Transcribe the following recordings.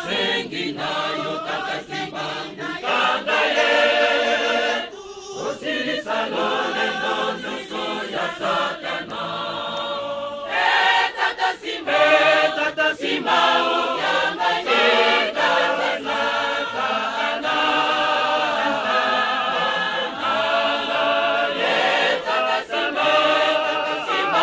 Tosengi na yo tata simba kanga ye osilisa lolendo nyonso ya satana e tata simba e tata simba okanga ye satana tata simba tata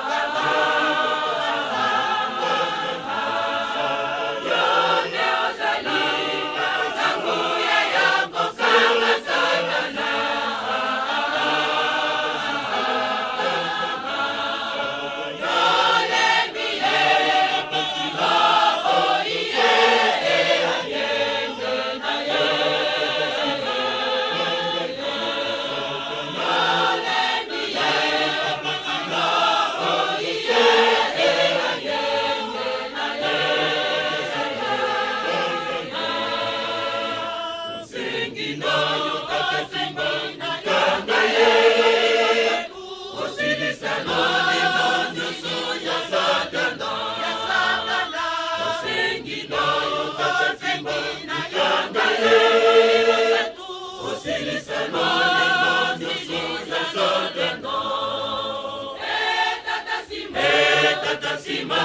simba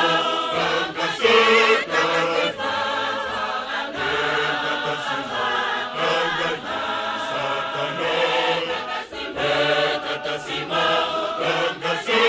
okanga ye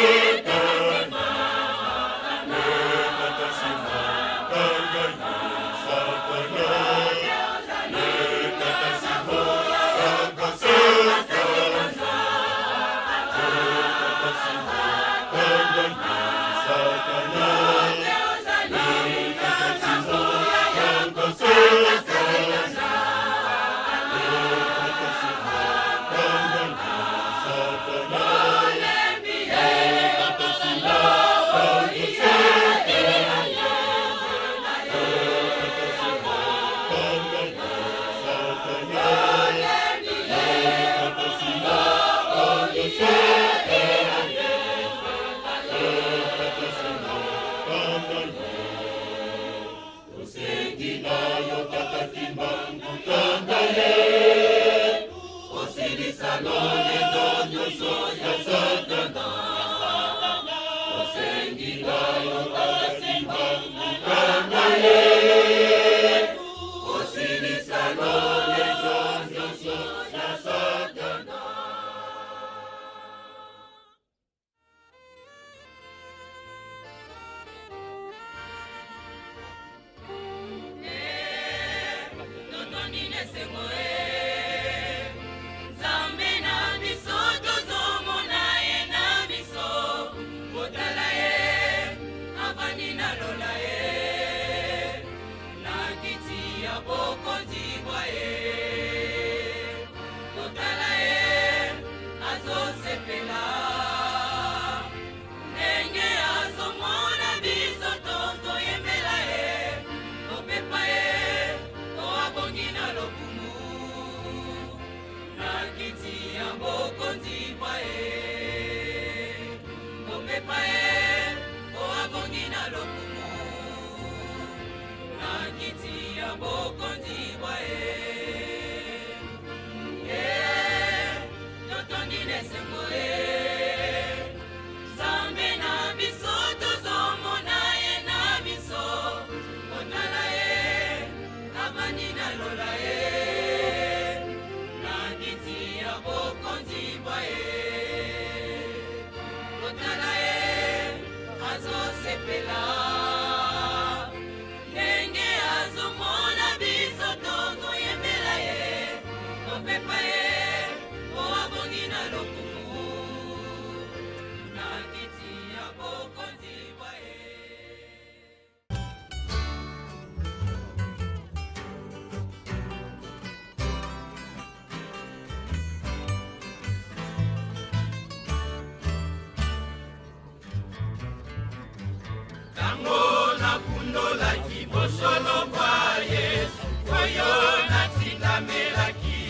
Tango nakundolaki bosolo bwa Yesu. Oyo natindamelaki,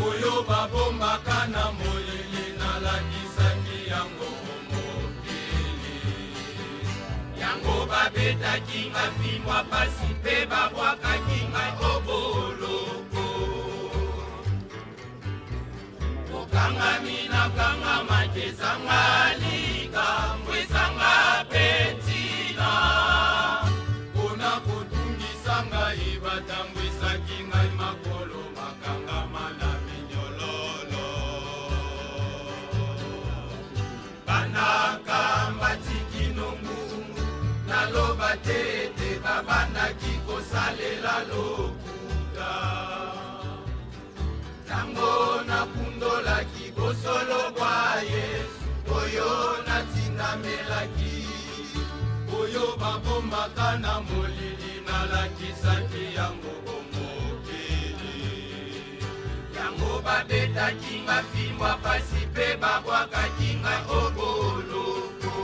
oyo babombaka na molili, nalakisaki yango mokili. Yango babetaki nga fimwa pasi mpe babwakaki ngai oboloko. Okangami nakangamaki ezanga likambo, ezanga mpe ntina. Mpona kotungisa ngai, batambwisaki ngai makolo makangama na minyololo. Banakamba tikino ngungu, naloba te ete babandaki kosalela lokuta. Ntango nakundolaki bosolo bwa Yesu, oyo natindamelaki, oyo babombaka na molili, nalakisaki yango bomokili. Yango babetaki nga fimbwa pasi mpe babwakaki nga oboloko.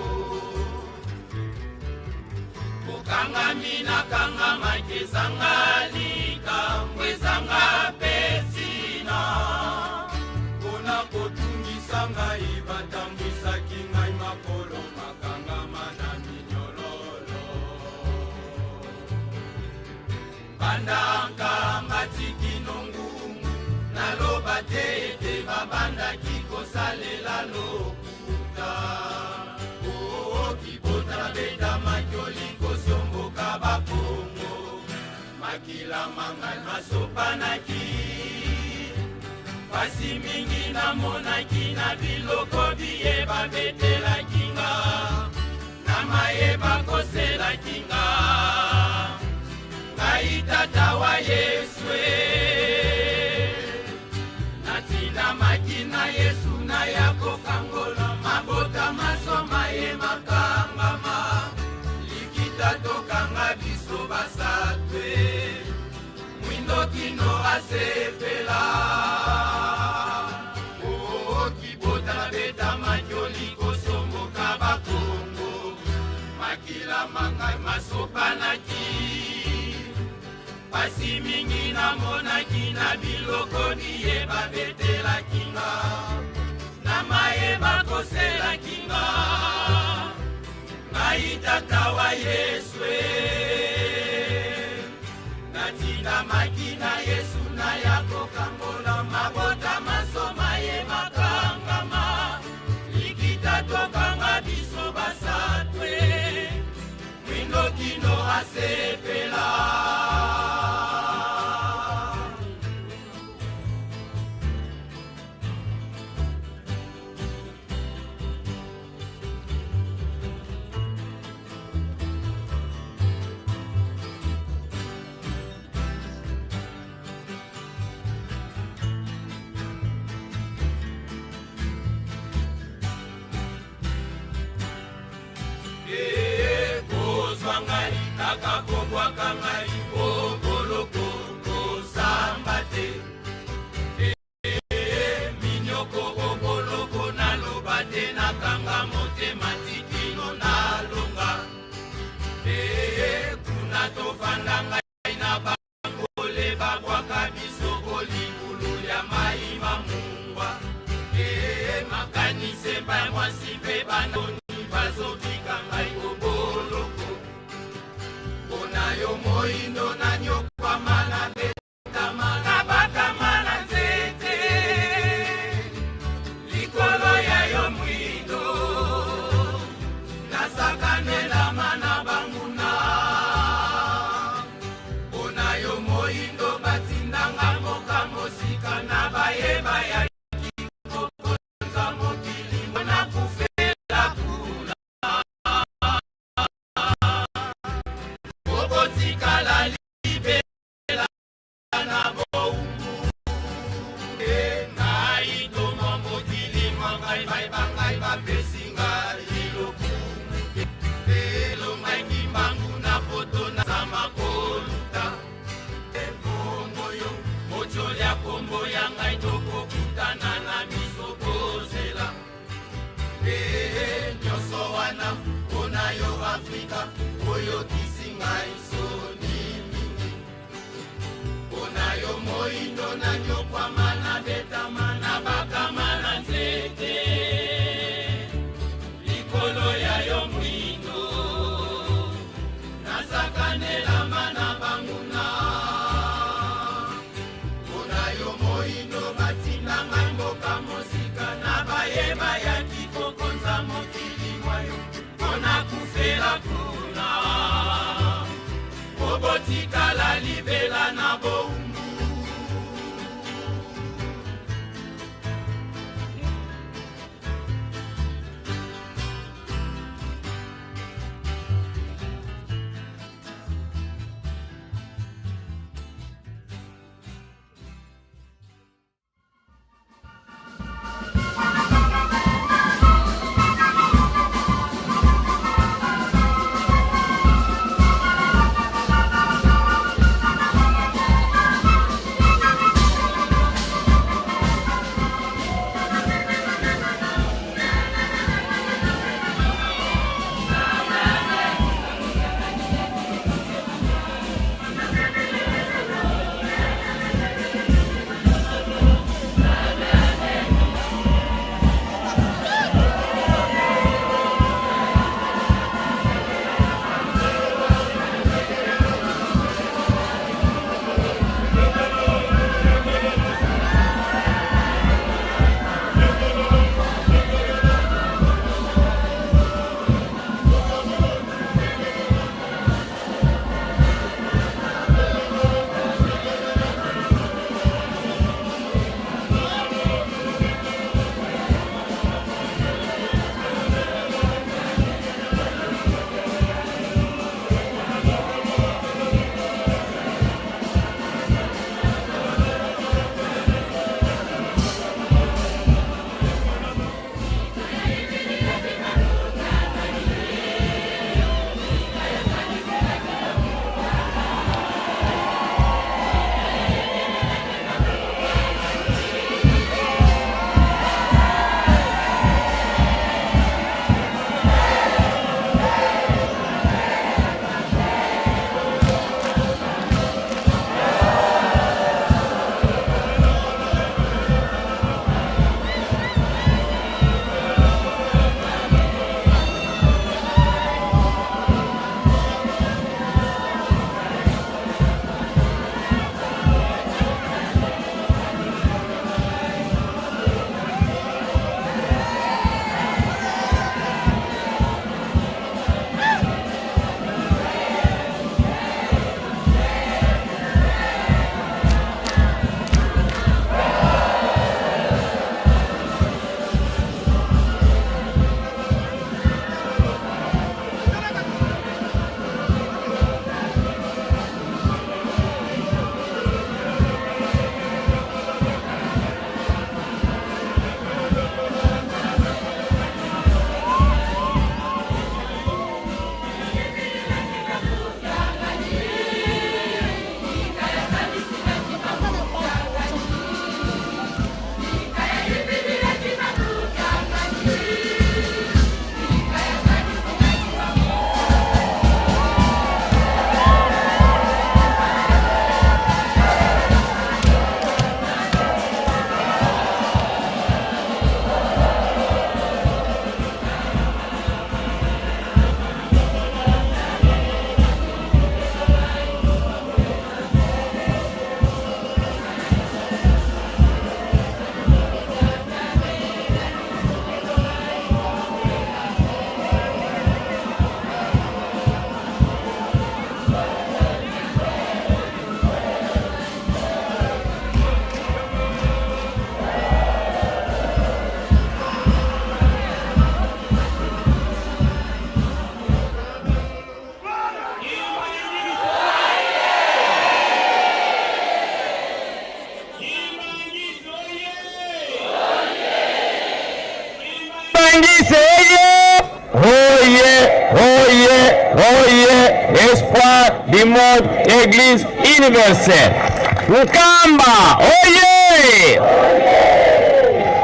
Bokangami nakangamaki ezanga likambo, ezanga mpe ntina. Mpona kotungisa ngai, batambwisaki ngai makolo makangama na minyololo. Banda nkamba tikino ngungu, naloba te ete babandaki kosalela lokuta. Oo, kibota babetamaki olikosomboka bakongo, makila mangai masopanaki. Pasi mingi namonaki na biloko biye babetelaki nga, na maye bakoselaki nga. Ngai tata wa Yesu e, natindamaki na Yesu na ya kokangola mabota masoma ye makangama. Likita tokanga biso basatwe, mwindo kino asepela. Oo, kibota babetamaki olikosomboka bakongo, makila mangai masopanaki. Pasi mingi namonaki na biloko biye babetelaki nga, na maye bakoselaki nga. Ngai tata wa Yesu e, natindamaki na Yesu na ya kokangola mabota masoma ye makangama. Likita tokanga biso basatwe, mwindo kino asepela. Kozwa ngai kaka kobwaka ngai oboloko, kosamba te. Minyoko oboloko, naloba te, nakanga motema tikino nalonga. Kuna tofanda ngai na bangole, babwaka biso kolibulu ya mai mamungwa. Makanisi epai mwasi mpe banoni bazobika ngai koboloko. Mpona yo moindo nanyokwama na betama, nabakama na nzete likolo ya yo mwindo, nasakanelama na banguna. Mpona yo moindo batindanga mboka mosika na bayeba ya kokonza mokili, mpona kufela kuna okotikala libela na bowumbu. Ngai toma mokili mwa ngai, bai bangai bapesi ngai lokumu te. Elongaki mbangu na poto, nazama koluta. Kimbanguiste oye! Oye, oye, oye, espoir du monde, église universelle. Nkamba, oye!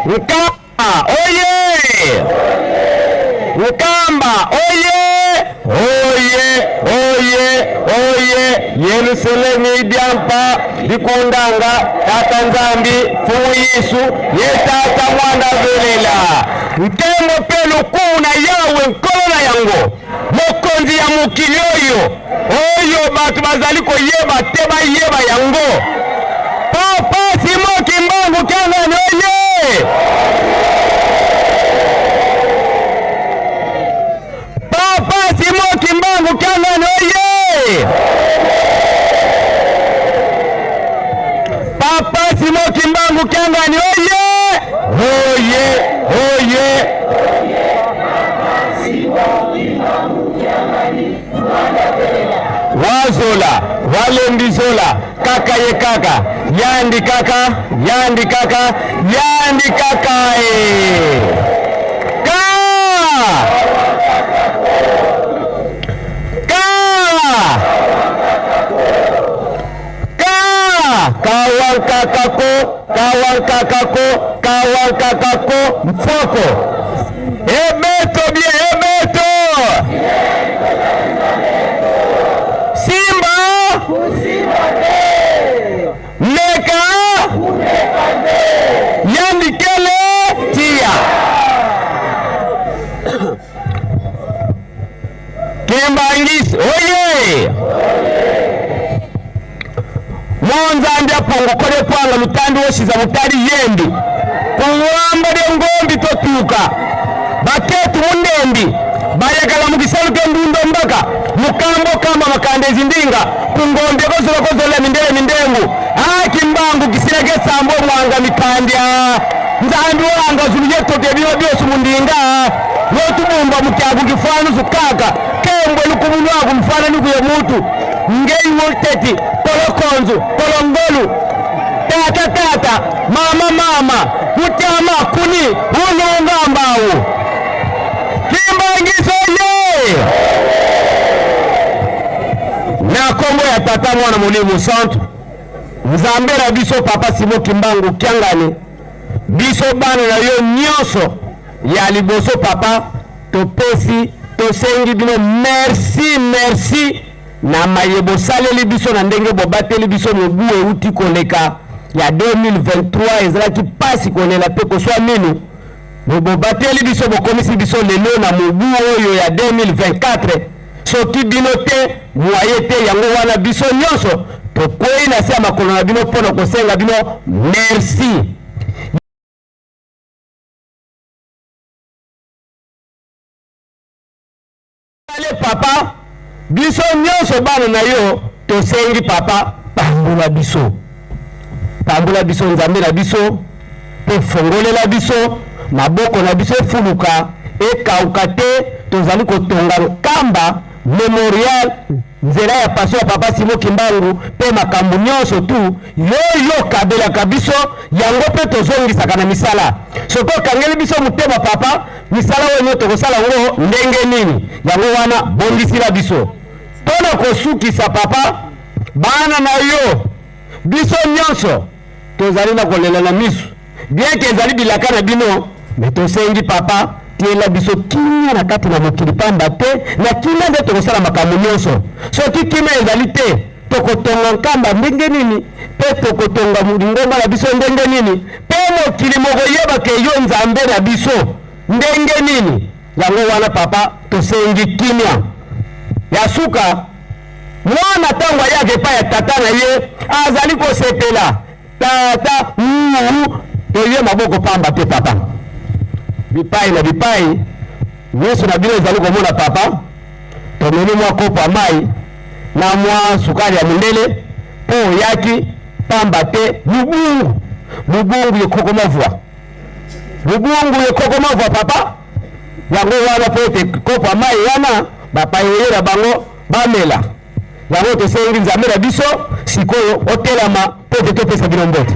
Nkamba, oye! Nkamba, oye! Oye, oye, oye! Yerusalemi diampa dikundanga tata Nzambi Mfumu Yesu ye tata mwana velela nkembo mpe lokumu na Yawe nkolo na yango mokonzi ya mokili oyo oyo bato bazali koyeba te bayeba yango Papa Simon Kimbangu Kiangani oye! Papa Simon Kimbangu Kiangani oye! Papa Simon Kimbangu Kiangani oye! Oye! Oye! Wazola, walembizola, kaka ye kaka, yandi kaka, yandi kaka, yandi kaka e. Ka! Ka! Ka! Kawankakako, kawankakako, kawankakako, mfoko. Ebeto bien, ebeto! Simba! Meka! Yandikele tia! Kimbangisi oye! Monzambi apongo kole pwanga lutandi woshiza mutali yendi kuwamba lye ngombi totuka baketu mundembi bayakala mukisalu ke ndundo mbaka mukambo kamba makandezi ndinga kungombe kozola kozola mindele mindengu akimbangu kisila ke sambo mwanga mikandya nzambi wanga zulu yetoke bino byosu mundinga lotubumba mukyaku kifanu sukaka kembwe lukumulwaku mfanani kuye mutu ngei woteti kolokonzu kolongolu tata tata mama mama kutyama kuni ulunga mbawu kimbangiso ye na kombo ya tata mwana molimo santu nzambe na biso papa Simon Kimbangu Kiangani biso bana na yo nyonso ya liboso papa topesi tosengi bino merci merci na maye bosaleli biso na ndenge bobateli biso mobu euti koleka ya 2023 ezalaki pasi kolela mpe koswa minu me bobateli biso bokomisi biso lelo na mobu oyo ya 2024 soki bino te mwaye te yango wana biso nyonso tokwei na se ya makolo na bino mpo na kosenga bino merci. Ale papa, biso nyonso bana na yo tosengi papa, pambola biso, pambola biso Nzambe na biso, mpe fongolela biso maboko na biso efuluka ekauka te. Tozali kotonga Nkamba Memorial, nzela ya passion ya papa Simon Kimbangu mpe makambo nyonso tu yo yo okabelaka biso yango mpe tozongisaka na misala. Soki okangeli biso motema papa, misala oyo nyonso tokosala yango ndenge nini? Yango wana bongisila biso. Mpo na kosukisa papa, bana na yo biso nyonso tozali na kolela na miso, bien que ezali bilaka na bino, me tosengi papa tiela biso kimia na kati na mokili, pamba te na kimia nde tokosala makambo nyonso. Soki kimia ezali te, tokotonga Nkamba ndenge nini? Mpe tokotonga lingomba na biso ndenge nini? Mpe mokili mokoyeba ke yo Nzambe na biso ndenge nini? Yango wana papa, tosengi kimia ya suka. Mwana ntango ayaka epai ya tata na ye azali kosepela, tata uu, toye maboko pamba te papa. Bipai na bipai miso na bino ezali komona papa, tomemi mwa kopo ya mai na mwa sukali ya mondele mpo oyaki pamba te. Lubungu lubungu ekokomavwa lubungu ekokomavwa papa, yango wana mpo ete kopo ya mai wana bapayeye na bango bamela yango. Tosengi Nzambe na biso sikoyo otelama mpo ete topesa bino mbote.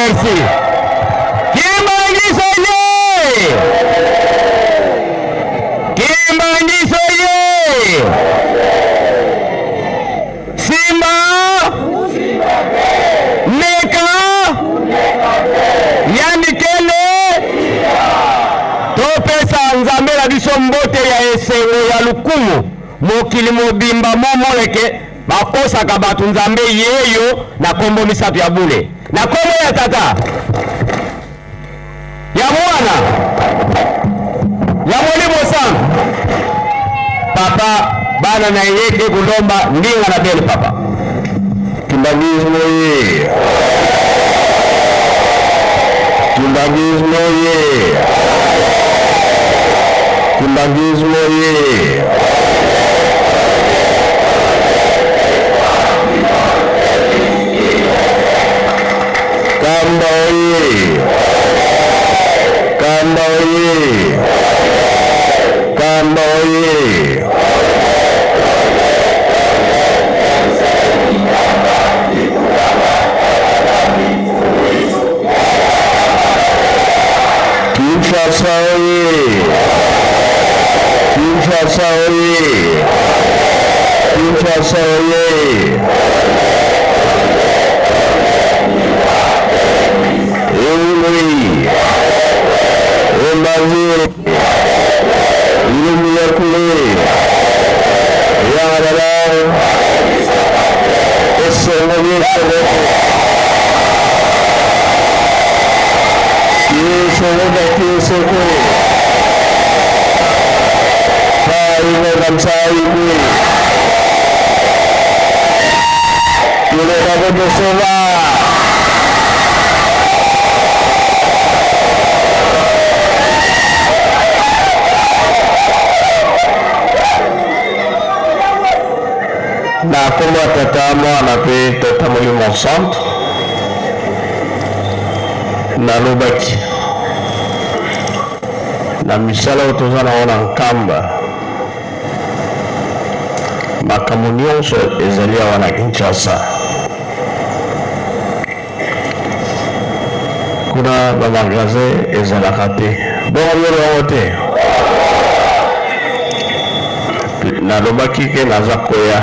Merci. Kimbangiso ye! Kimbangiso ye! Simba! Meka! Ya Mikele! Topesa Nzambe na biso mbote ya esengo ya lokumu mokili mobimba momoleke bakosaka bato Nzambe yeyo na kombo misato ya bule na kombo ya Tata ya Mwana ya Molimo Santu. Papa bana na ye ke kulomba ndinga na bele papa. Kimbanguisme ye. Kimbanguisme ye. Kimbanguisme ye. Kamba oye. Kamba oye. Kamba oye. Kinshasa oye. Kinshasa oye. Kinshasa oye. Eului. Embazi. Ilumiyakule. Yarara. Esengo nyonso. Kiesoko na kiesoko. Tayo na tayo. Tulog ako Josua. Na nkombo ya Tata, Mwana mpe Tata Molimo Santu, nalobaki na misala oyo toza nango na Nkamba, makambo nyonso ezali awa na Kinshasa. Kuna ba magasin ezalaka te, bongo bino yango te. Nalobaki ke naza koya,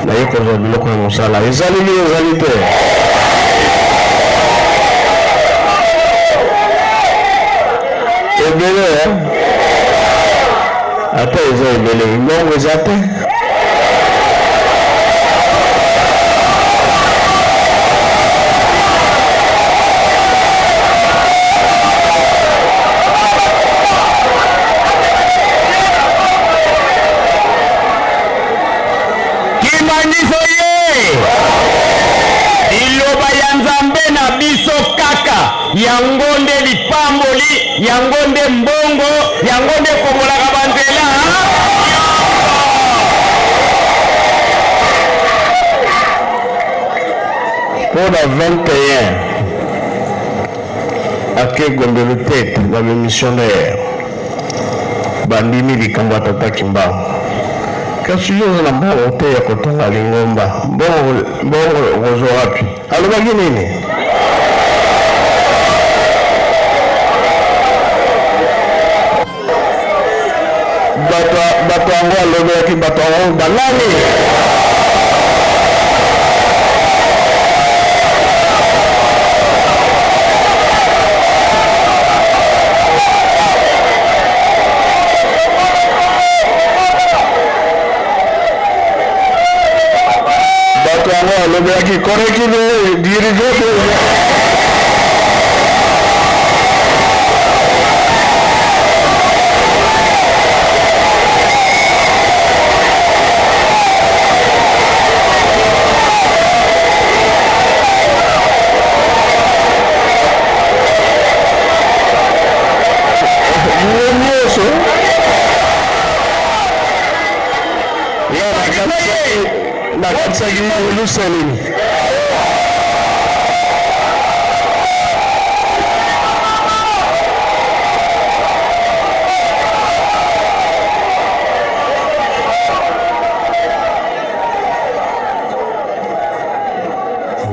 naye kozwa biloko ya mosala. Ezali nini? Ezali te. Ebele, eh? Ata eza ebele, mbongo eza te. Kimbangiso ye! Liloba ya Nzambe na biso kaka yango nde lipamboli, yango nde mbongo, yango nde ekongolaka banzela. Mpo na 21 ake Gombe Lutete na bamissionnaire bandimi likambo ya Tata Kimbangu, kasi yo oza na mbongo te ya kotonga lingomba, mbongo mbongo okozwa wapi? Alobaki nini? Bato bato yango alobelaki bato yango banani? Bato yango alobelaki koreki dirige te. Nyonso nakatisaki Yelusalemi.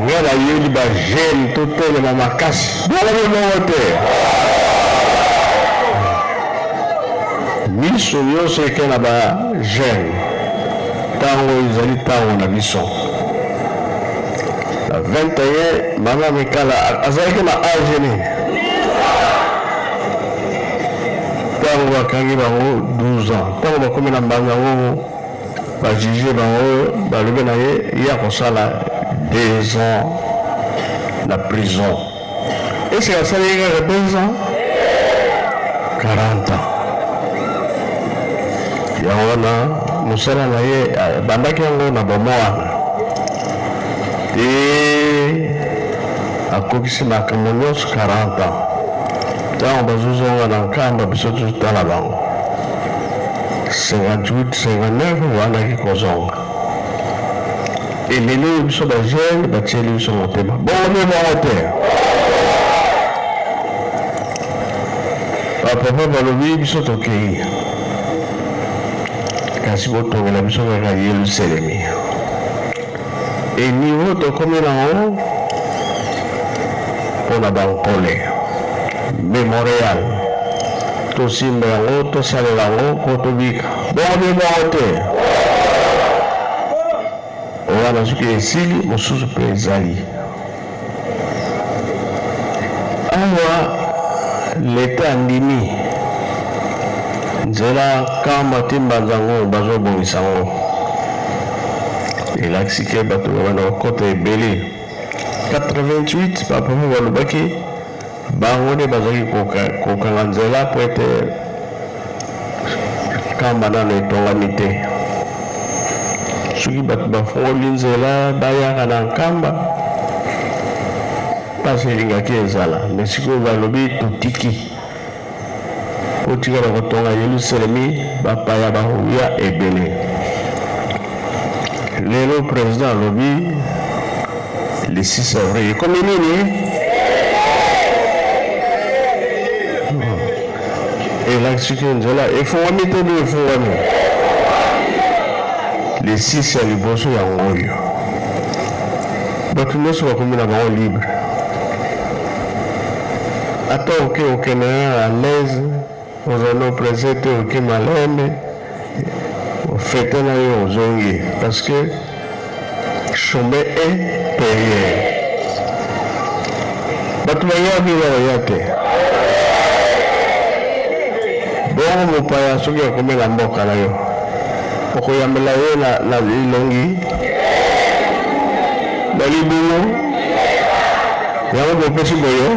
Nga Toyeli ba jeunes totelema makasi. Bongo mpe bongo te. Miso nyonso eke na ba jeunes. Ntango ezali ntango na biso. Na 21 mama Mikala azalaki na age nini? Ntango bakangi bango 12 ans, ntango bakomi na mbanza ngongo ba juge bango balobi na ye ye akosala 2 ans na prison. Ese asalaki kaka 2 ans 40 ans. Yango wana mosala na ye abandaki yango na bomwana te akokisi makambo nyonso 40 ans. Ntango bazozonga na Nkamba biso tozotala bango 58 59 babandaki kozonga. E lelo oyo biso ba jeune batieli biso motema bongo mpe bongo te. Bapapa balobi biso tokei, kasi botongela biso kaka Yelusalemi. E niveau tokomi nango mpo na bankole memorial, tosimba yango, tosalela yango mpo tobika. Bongo mpe bongo te. Wana soki esili, mosusu mpe ezali. Awa leta andimi nzela Nkamba ti Mbanza ngo bazobongisa ngo, elakisi ke bato babanda kokota ebele. 88 bapapa balobaki bango nde bazalaki kokanga nzela mpo ete Nkamba nano etongami te. Soki bato bafungoli nzela bayaka na Nkamba, mpasi elingaki ezala. Me sikoyo balobi totiki kotikala kotonga Yelusalemi, bapaya bakoya ebele. Lelo president alobi le 6 avril ekomi nini? Elakisi ke nzela efungwami te be efungwami. Le 6 ya liboso yango oyo bato nyonso bakomi na bango libre, ata oke okende na à l'aise, ozali opresse te, oke malembe, ofete na yo ozongi, parce que chemin est payé. Bato bayaki bakoya te. Bongo mopaya soki akomi na mboka na yo, okoyambela ye na, na elongi na libumu yango bopesi boye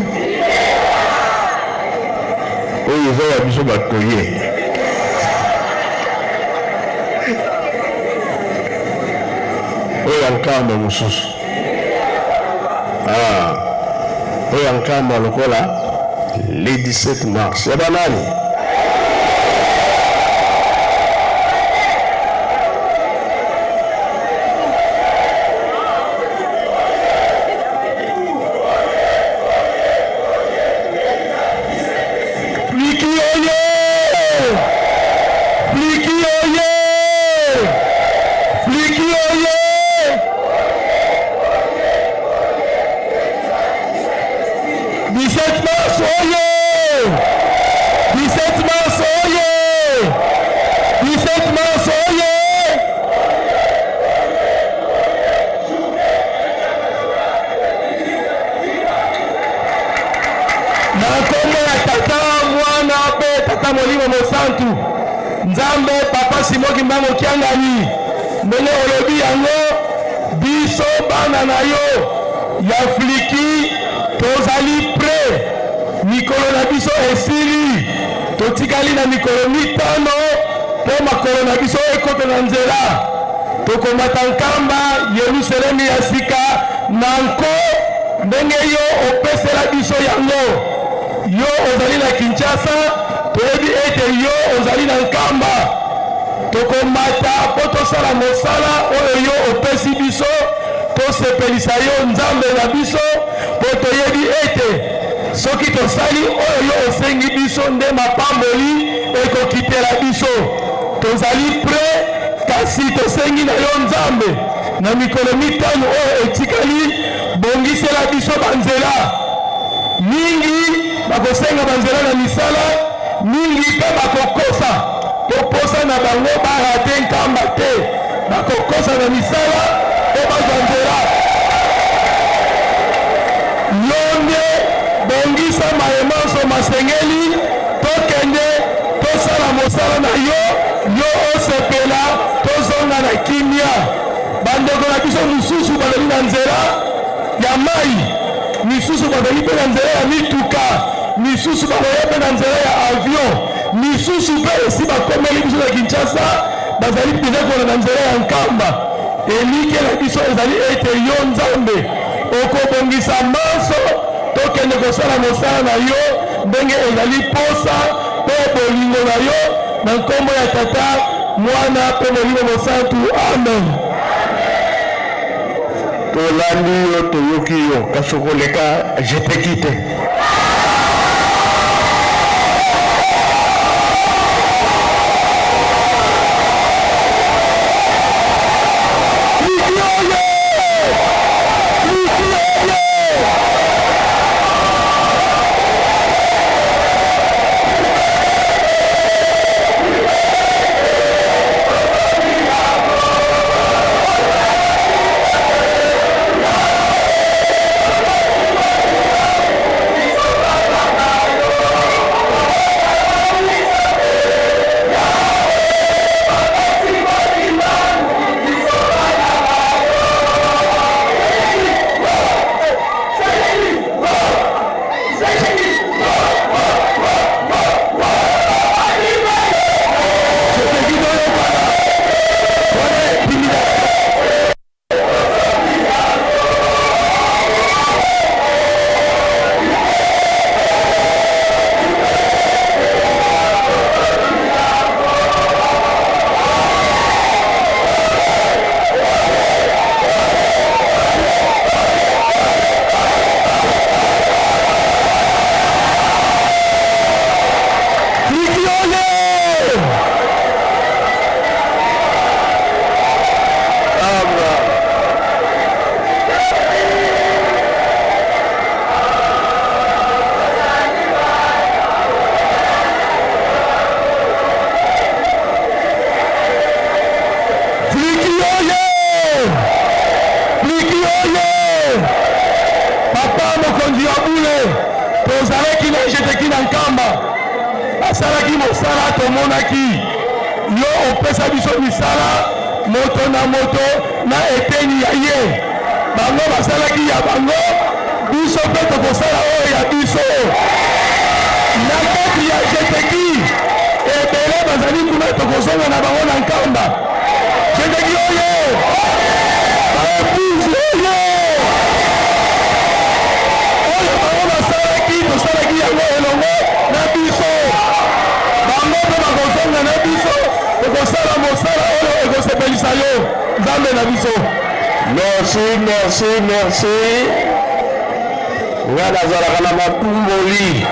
oyo eza ya biso bato ye oyo ya nkamba mosusu ah, oyo ya nkamba lokola le 17 mars ya banani Fliki oye! Fliki oye! Fliki oye! 17 mars oye! 17 mars oye! 17 mars oye! Na nkombo ya Tata, Mwana mpe Tata Molimo Mosantu, Nzambe Papa Simon Kimbangu Kiangani, ndenge olobi yango, biso bana na yo ya Fliki tozali pre. Mikolo na biso esili, totikali na mikolo mitano mpo makolo na biso ekota na nzela. Tokomata Nkamba, Yelusalemi ya sika, na nko ndenge yo opesela biso yango. Yo ozali na Kinshasa, toyebi ete yo ozali na Nkamba. Tokomata mpo tosala mosala oyo yo opesi biso, tosepelisa yo Nzambe na biso, mpo toyebi ete soki tosali oyo yo osengi biso nde mapamboli ekokitela biso. Tozali pre, kasi tosengi na yo Nzambe. Na mikolo mitano oyo etikali, bongisela biso banzela. Mingi bakosenga banzela na misala, mingi mpe bakokosa mpo posa na bango ba rater Nkamba te. Bakokosa na misala mpo bazwa nzela. Yo nde bongisa maye manso masengeli, tokende tosala mosala na yo, yo osepela, tozonga na kimia. Bandeko na biso mosusu bazali na nzela ya mai, misusu bazali mpe na nzela ya mituka, misusu bakoya mpe na nzela ya avion, misusu mpe esi bakomeli biso na Kinshasa, bazali mpenza kolanda nzela ya Nkamba. Elikya na biso ezali ete yo Nzambe okobongisa manso, tokende kosala mosala na yo ndenge ezali posa mpe bolingo na yo, na nkombo ya Tata, Mwana mpe Molimo Mosantu. Amen. Tolandi yo, toyoki yo, kasi okoleka jeteki te. Papa mokonzi ya bule, tozalaki na jeteki na Nkamba, basalaki mosala, tomonaki yo opesa biso misala, moto na moto na eteni ya ye. Bango basalaki ya bango, biso mpe tokosala oyo ya biso. Na kati ya jeteki ebele bazali kuna, tokozonga na bango na Nkamba. Jeteki oye! Baepuzi oye! Oyo bango basalaki, tosalaki yango elongo na biso. Bango mpe bakozonga na biso, tokosala mosala oyo ekosepelisa yo, Nzambe na biso. Merci, merci, merci. Nga nazalaka na matumboli.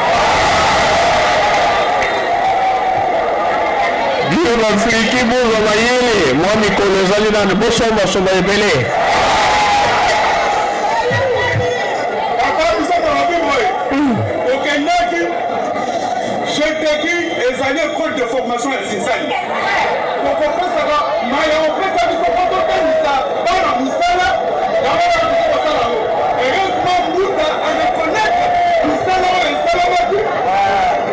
Bino bafiliki bozwa mayele, mwa mikolo ezali nanu, bosombasomba ebele. Papa biso tolobi boye, okendaki jeteki ezali ecole de formation ya Sinzani, tokopesaka maya opesa biso mpo totangisa bana mosala yango wana tozo kosala yango. Heureusement Mbuta areconnaitre misala oyo esalamaki,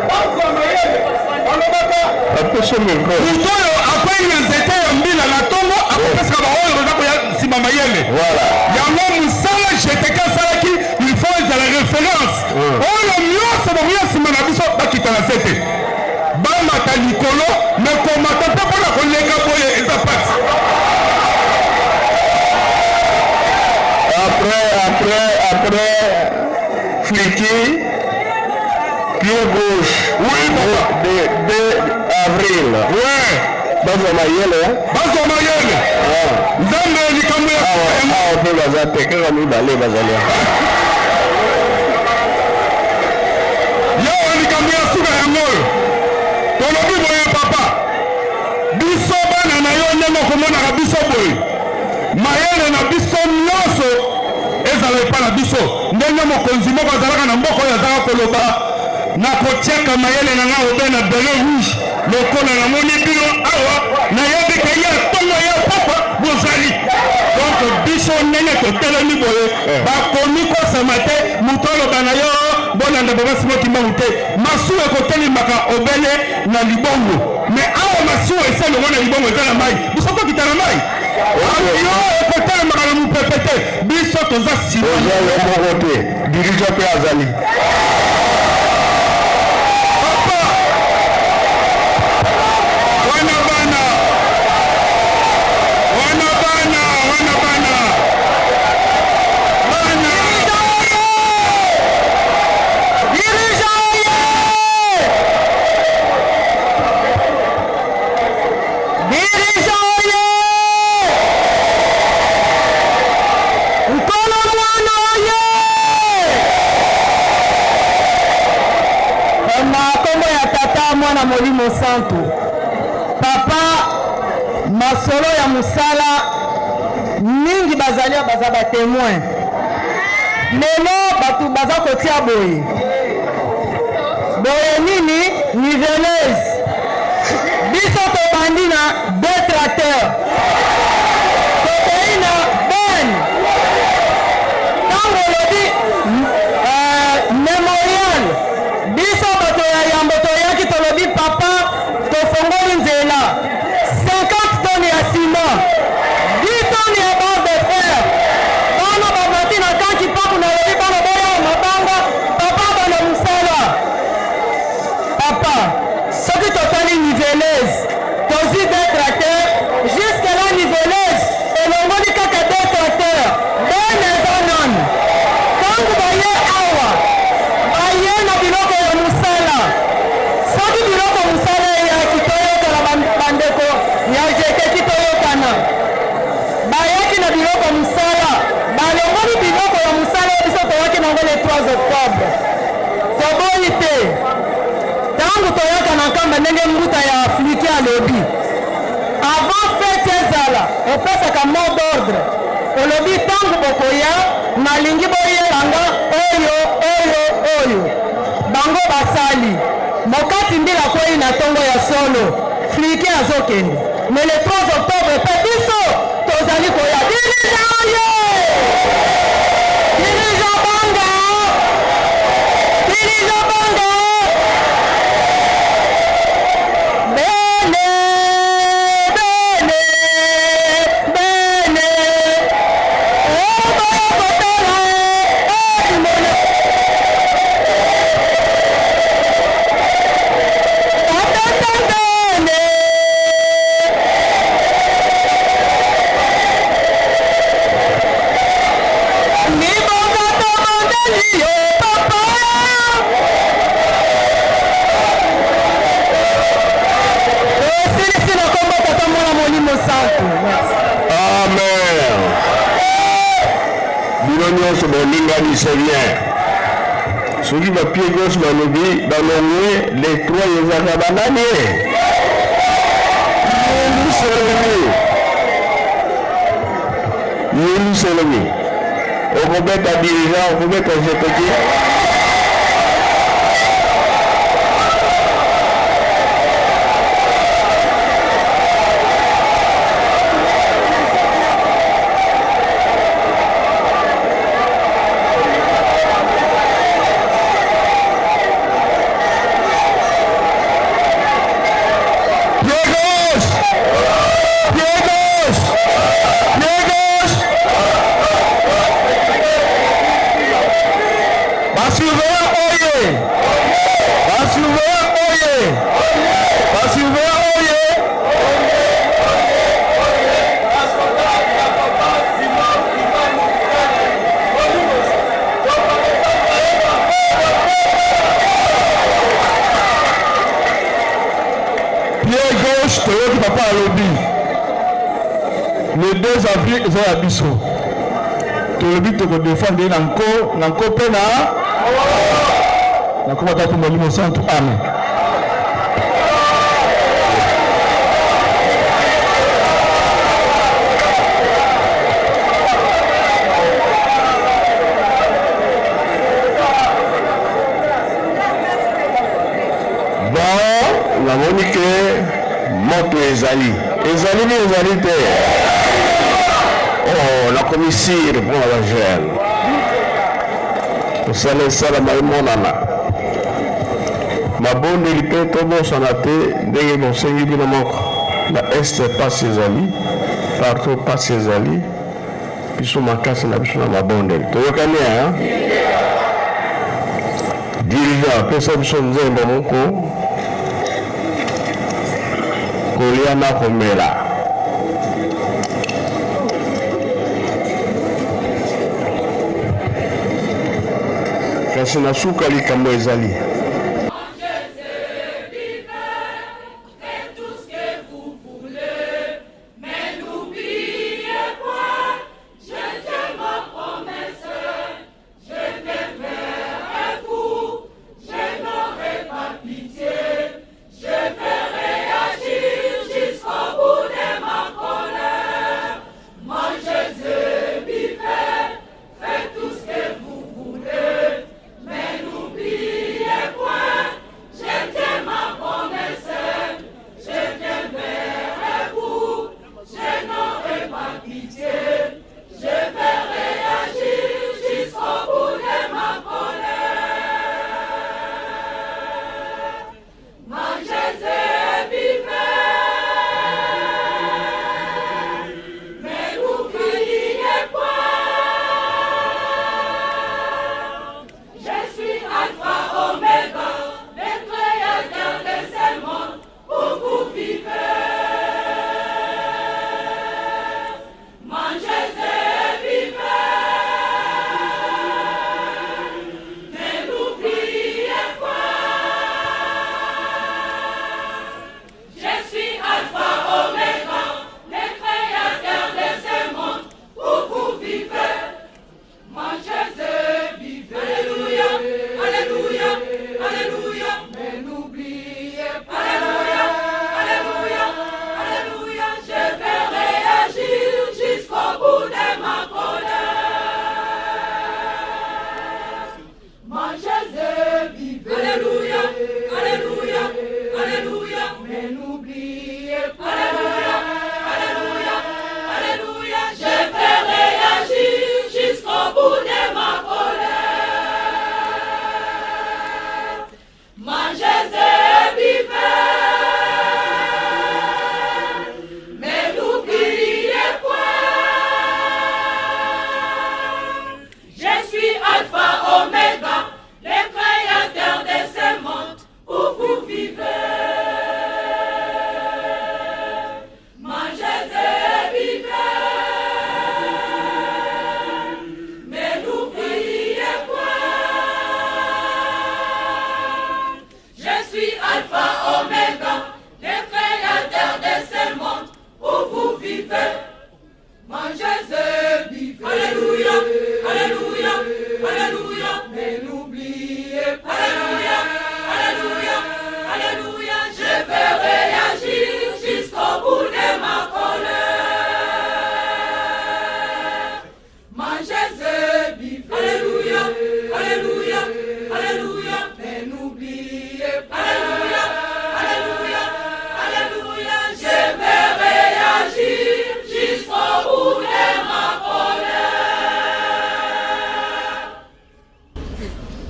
bazwa mayele balobaka Bapesi micro. Moto oyo akwei na nzete ya mbila na ntongo akopesaka baoyo baza koya nsima mayele. Voilà. Yango mosala GTK asalaki, il faut ezala référence. Oyo nyonso bakoya nsima na biso bakita na se te, bamata likolo, me komata mpe mpona koleka boye eza mpasi. Après, après, après, Fliki, pied gauche. Oui, papa. De, 2 avril. Ouais. Bazwa mayele. Bazwa mayele. Nzambe likambo ya Awa, awa mpe baza te, kaka mibale bazali awa. Yawa likambo ya suka yango oyo tolobi boye papa, biso bana na yo ndenge okomonaka biso boye. Mayele na biso nyonso ezala epai na biso. Ndenge mokonzi moko azalaka na mboka oyo azalaka koloba, Nakotiaka mayele na ngai obe na bele rouge, lokola namoni bino awa, nayebi ke ye tongo ye pokwa bozali. Donc biso ndenge totelemi boye, bakomi kosama te, moto aloba na yo bolanda papa Simon Kimbangu te. Masuwa ekotelemaka obele na libongo, mais awa masuwa esi elongwa na libongo, eza na mai, biso tokita na mai. Avion ekotelemaka na mopepe te, biso toza nsima. Oza yo moko te, dirigeant mpe azali. Papa, wana bana, wana bana, wana bana, bana. Dirigeant oye! Dirigeant oye! Nkolo mwana oye! Na nkombo ya Tata, Mwana, Molimo Santu. Papa, masolo ya mosala mingi bazali baza ba temoin. Lelo bato baza kotia boye boye nini niveleuse, biso tobandi na deux tracteurs, tokei na ben. Ntango olobi memorial, biso bato ya yambo toyaki, tolobi papa, tofongoli nzela 50 tonnes ya ciment, 10 tonnes ya barre de fer. Bana bamati na kanki paku, nalobi bana boya mabanga, papa bana mosala. Papa, soki totali niveleuse, tozwi deux tracteurs jusque là, niveleuse elongoli kaka deux tracteurs, bene eza nanu. Ntango baye awa, baye na biloko ya mosala. Soki biloko mosala eyaki, toyokana bandeko ya jeteki, toyokana. Bayaki na biloko mosala, balongoli biloko ya mosala oyo biso toyaki nango le 3 octobre. Toboyi te, ntango toyaka na Nkamba, ndenge mbuta ya Afriki alobi, avant fête ezala, opesaka mot d'ordre, olobi ntango bokoya, nalingi boyelanga oyo, oyo, oyo. Bango basali mokati mbila kwei na ntongo ya solo, flike azokende. Mais le 3 octobre mpe biso tozali koya. Dirigeant oye! Dirigeant banga! Dirigeant banga! Bene, bene, bene, oyo kotala ekimona. Atata bene. Libonga tobondeli yo papa. Osilisi na kombo Tata, Mwana, Molimo Santu. Merci. Amen. Bino nyonso bolingani, c'est bien. Soki bapied gauche balobi balongwe, les trois ezalaka banani? Yelusalemi, Yelusalemi. Okobeta dirigeant, okobeta jeteki. Pied gauche! Pied gauche! Pied gauche! Basurveillant oye! Basurveillant oye! Basurveillant oye! Pied gauche, toyoki papa alobi le 2 avril eza ya biso. Tolobi tokodefendre ye na nko na nko mpe na nakoma tata Molimo Santu. Amen. Moto ezali. Ezali nini ezali te? Oh, nakomi sire mpo na ba jeune. Mosala esalama emonana. Mabondeli mpe tobosana te ndenge bosengi bino moko. Na est pasi ezali, partout pasi ezali. Biso makasi na biso na mabondeli. Toyokani hein? Dirigeant apesa biso nzembo moko kolia na komela. Kasi na suka likambo ezali.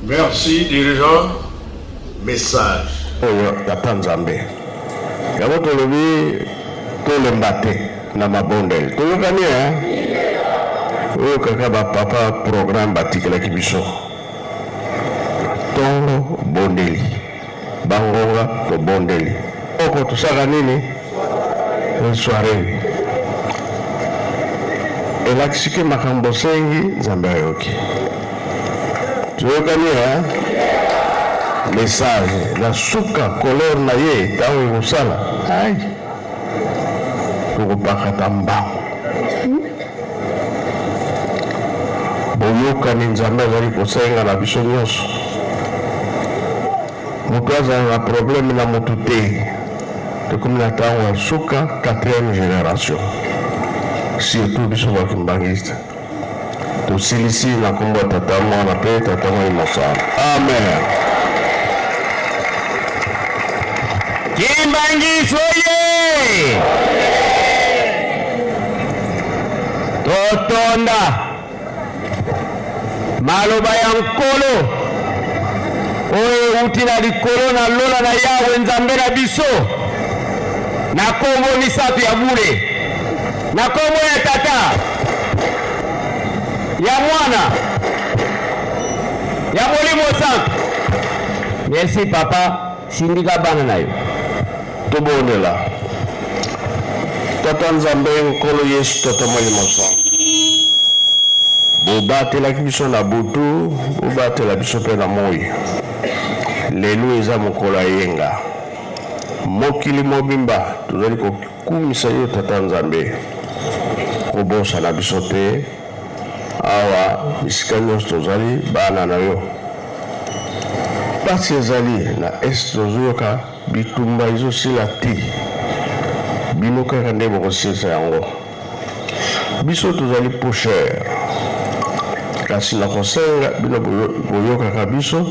Merci dirigeant message oyo tata Nzambe yango tolobi tolemba te na mabondeli toyokani eh? Oyo kaka ba papa programme batikelaki biso tongo bondeli bangonga tobondeli oko tosaka nini soiree elakisi ke makambo osengi Nzambe ayoki. Toyokani eh? Message na suka colère na ye ntango ekosala ai tokopakata mbangu. Boyokani Nzambe azali kosenga na biso nyonso. Moto azala na problème na moto te. Tokomi na ntango ya suka, quatrième génération, surtout biso ba kimbanguiste. Tosilisi na nkombo ya Tata, Mwana mpe Tata Molimo Mosantu. Amen. Kimbanguiste oye! Totonda maloba ya Nkolo oyo euti na likolo na lola na Yawe Nzambe na biso, na kombo misato ya bule, na kombo ya Tata, ya Mwana, ya Molimo Santu. Merci papa, sindika bana na yo. Tobondela. Tata Nzambe, Nkolo Yesu, Tata Molimo Santu, bobatelaki biso na butu, bobatela biso mpe na moi. Lelo eza mokolo ya yenga, mokili mobimba tozali kokumisa yo Tata Nzambe. Kobosana biso te awa bisika nyonso tozali bana na yo. Pasi ezali na est, tozoyoka bitumba ezosila te, bino kaka nde bokosilisa yango. Biso tozali poussière, kasi na kosenga bino boyokaka biso,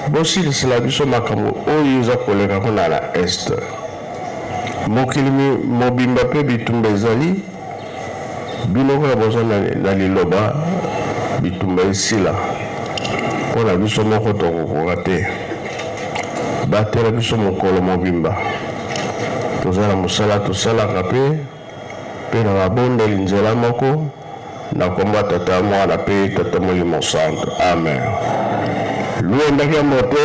bosilisela biso makambo oyo eza koleka kuna na est. Mokili mobimba mpe bitumba ezali, bino kaka boza na liloba bitumba esila, mpo na biso moko tokokoka te. Batela biso mokolo mobimba, toza na mosala tosalaka mpe mpe na mabondeli nzela moko, na kombo ya Tata, Mwana mpe Tata Molimo Santu. Amen. Luendaki ya mote.